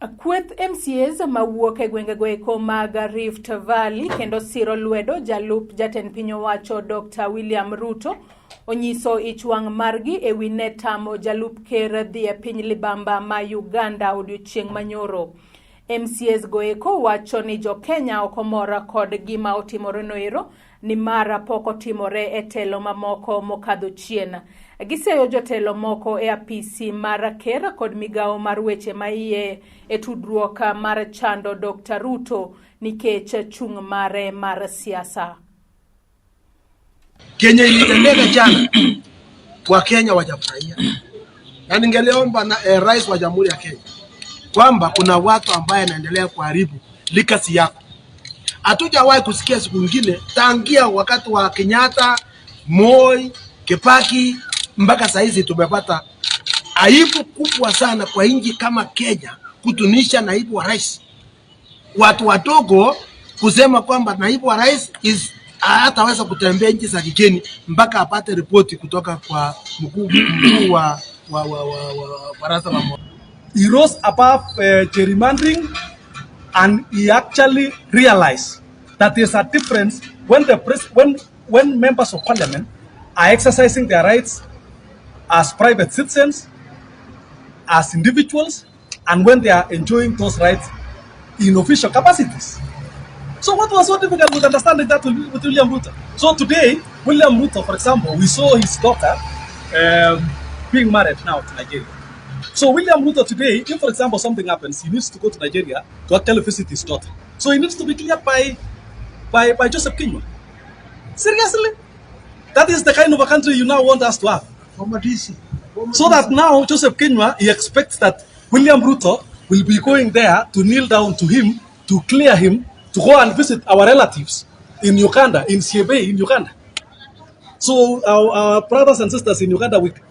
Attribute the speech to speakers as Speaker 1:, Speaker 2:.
Speaker 1: Kweth MCAs mawuok e gwengego eko mag Rift Valley kendo siro lwedo jalup jatend piny owacho Dr. William Ruto onyiso ich wang' margi ewi ne tamo jalup ker dhi e piny libamba ma Uganda odiochieng' manyoro. MCAs go eko wacho ni jo Kenya ok omor kod gima otimore noero nimar pok otimore e telo mamoko mokadho chien. Giseyo jotelo moko e apisi mar ker kod migawo mar weche ma iye e tudruok mar chando Dr. Ruto nikech chung' mare mar siasa.
Speaker 2: Kenye ilitendeka jana, Wakenya wajafurahia, na ningeliomba na rais wa Jamhuri ya Kenya kwamba kuna watu ambaye anaendelea kuharibu legacy yako. Hatujawahi kusikia siku nyingine tangia wakati wa Kenyatta, Moi, Kibaki mpaka saa hizi tumepata aibu kubwa sana kwa nchi kama Kenya kutunisha naibu wa rais, watu wadogo kusema kwamba naibu wa rais is hataweza kutembea nchi za kigeni mpaka apate ripoti kutoka kwa mkuu wa baraza la
Speaker 3: He rose above gerrymandering and he actually realized that there's a difference when the pres- when members of parliament are exercising their rights as private citizens, as individuals, and when they are enjoying those rights in official capacities. So what was so difficult with understanding that with William Ruto? So today, William Ruto, for example, we saw his daughter being married now to Nigeria. So William Ruto today, if, for example, something happens, he needs to go to Nigeria to actually visit his daughter. So he needs to be cleared by Joseph Kinyua. Seriously? That is the kind of a country you now want us to have.
Speaker 2: Former DC. Former
Speaker 3: So that now Joseph Kinyua, he expects that William Ruto will be going there to kneel down to him, to clear him, to go and visit our relatives in Uganda, in Siebe, in Uganda. So our brothers and sisters in Uganda, we,